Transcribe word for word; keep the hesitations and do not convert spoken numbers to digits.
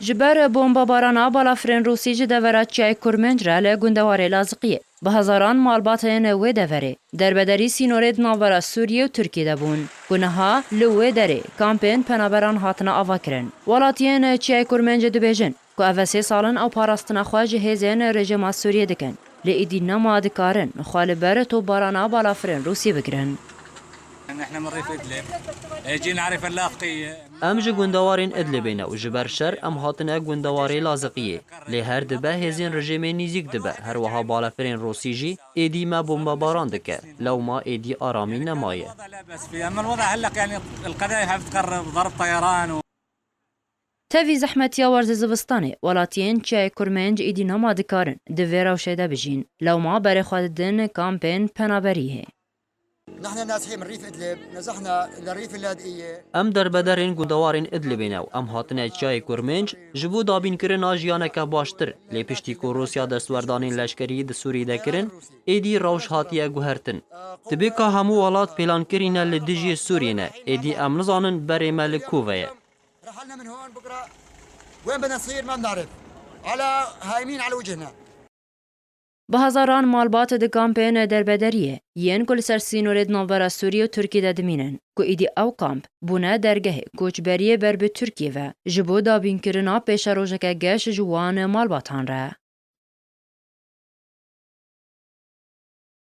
Ji ber bombebarana balafirên Rûsî ji devera Çiyayê Kurmenc re li gundewarê Laziqiyê, bi hezaran malbatên wê deverê derbederî sînorê di navbera Sûriyê û Tirkiyê de bûn, ku niha li wê derê kampên penaberan hatine avakirin. Welatiyên Çiyayê Kurmenc dibêjin ku ev sê sal in ew parastina xwe ji hêzên rejîma Sûriyê dikin, lê êdî nema dikarin xwe li ber topbarana balafirên Rûsî bigirin. نحن من ريف إدلب، جينا على ريف اللاذقية. Em ji gundewarên Idlibê ne û ji ber şer em hatine gundewarê Laziqiyê. Lê her dibe hêzên rejîmê nîzîk dibe, her wiha balafirên Rûsî jî êdî me bombebaran dike. Lewma êdî aramî nemaye. الوضع لا بأس فيه، أما الوضع هلق يعني القذائف عم تقرب ضرب طيران و Tevî zehmetiya werzê zivistanê, welatiyên Çiyayê Kurmenc êdî nema dikarin di vê rewşê de bijîn. Lewma berê xwe didin kampên penaberiyê. نحن نازحين من ريف إدلب، نزحنا لريف اللاذقية. Em derbederên gundewarên Idlibê ne û em hatine Çiyayê Kurmenc ji bo dabînkirina jiyaneke baştir, lê piştî ku Rûsya destwerdanên leşkerî di Sûrî de kirin, êdî rewş hatiye guhertin. Dibê ka hemû welat pêlankirî ne li dijî Sûriyê ne, êdî em nizanin berê me li ku ve ye. رحلنا من هون بكرة، وين بدنا نصير ما بنعرف. على هايمين على وجهنا. Bi hezaran malbat di kampên derbederiyê yên ku li ser sînorê di navbera Sûriyê û Tirkiyê de dimînin, ku êdî ew kamp bûne dergehê koçberiyê ber bi Tirkiyê ve ji bo dabînkirina pêşerojeke geş ji wan malbatan re.